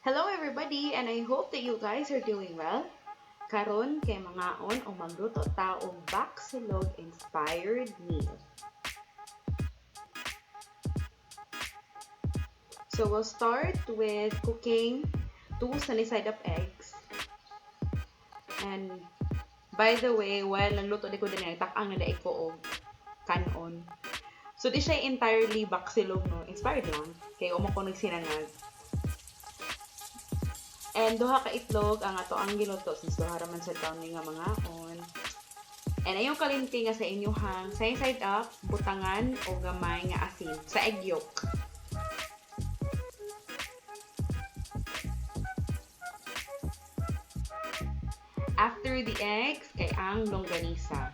Hello everybody, and I hope that you guys are doing well. Karon kay mangaon o magluto ta og Bacsilog inspired meal. So we'll start with cooking 2 sunny side up eggs. And by the way, while nagluto di ko din, nagtak-ang na daig ko og kanon. So di siya entirely Bacsilog, no, inspired lang kay umo ko nagsinangag. And duha ka itlog ang ato ang giluto since duha ra man sa taon ni nga mangaon. And ayong kalimti nga sa inyuhang sunny side up butangan og gamay nga asin sa egg yolk. After the eggs, kay ang longganisa.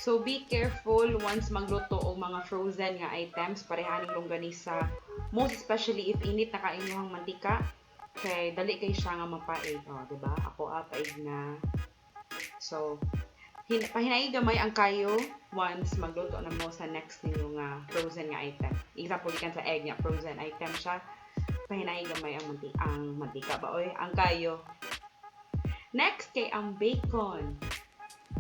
So be careful once magluto og mga frozen nga items, parehaning longganisa, most especially if init na ka inyong mantika, kay dali kay siya nga mapaig. Oh, di ba? Ako paig na. So pahinay gamay ang kayo once magluto na mo sa next ninyo nga frozen nga item. Example gikan sa egg nga frozen item siya. Pahinay gamay ang mantika ba oy, ang kayo. Next kay ang bacon.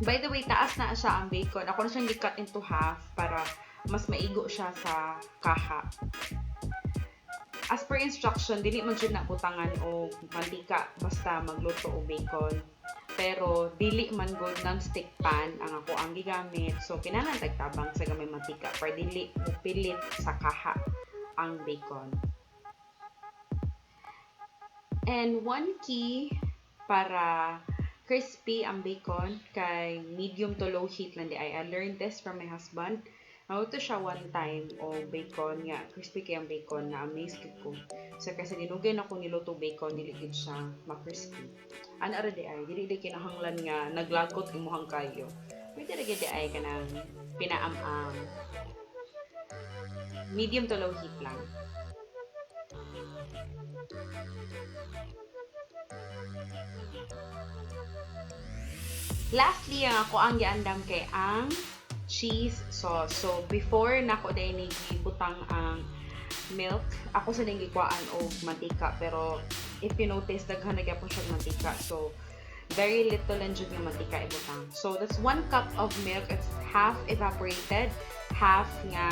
By the way, taas na siya ang bacon. Ako na siyang gi-cut into half para mas maigo siya sa kaha. As per instruction, dili man jud na butangan og mantika basta magluto og bacon. Pero dili man good non-stick pan ang ako ang gigamit. So kinahanglan tagtabang sa gamay mantika para dili mopilit sa kaha ang bacon. And one key para crispy ang bacon kay medium to low heat lang di ay. I learned this from my husband. Naluto siya one time og bacon nga crispy kay ang bacon, na amaze gid ko. So kasi dinugay na ko niluto bacon, dili gid siya ma-crispy. Ana ra di ay, dili di kinahanglan nga naglagot imuhang kayo. Pwede ra gid di ay kanang pinaam-am. Medium to low heat lang. Lastly, ang ako ang giandam kay ang cheese sauce. So, before nako dahil ni gibutang ang milk, ako sa ding gikuhaan og mantika. Pero, if you notice, daghan na gyapon siya mantika. So, very little lang jud nga mantika ibutang. So, that's 1 cup of milk. It's half evaporated, half nga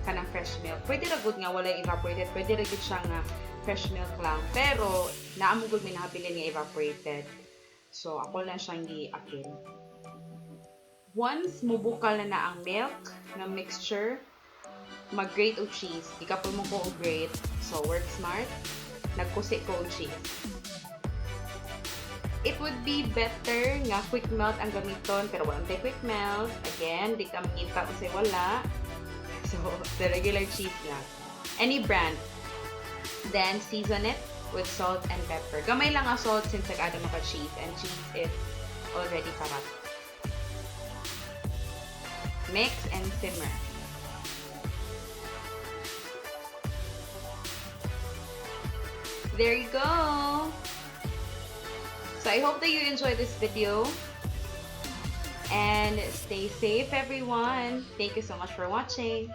kanang fresh milk. Pwede ra gud nga walay evaporated. Pwede ra gud siya nga fresh milk lang. Pero, naa mo gud may nahabilin nga evaporated. So, ako lang siyang gi-apil. Once mubukal na ang milk nga mixture, mag-grate og cheese. Gikapol mo ko og grate. So, work smart. Nagkusi ko og cheese. It would be better nga quick melt ang gamiton, pero walang tay quick melt. Again, di ka makita kung say wala. So, the regular cheese lang. Any brand. Then, season it with salt and pepper. Gamay lang ang salt since nag-add mo ka cheese, and cheese is already parat. Mix and simmer. There you go! So I hope that you enjoyed this video. And stay safe, everyone. Thank you so much for watching.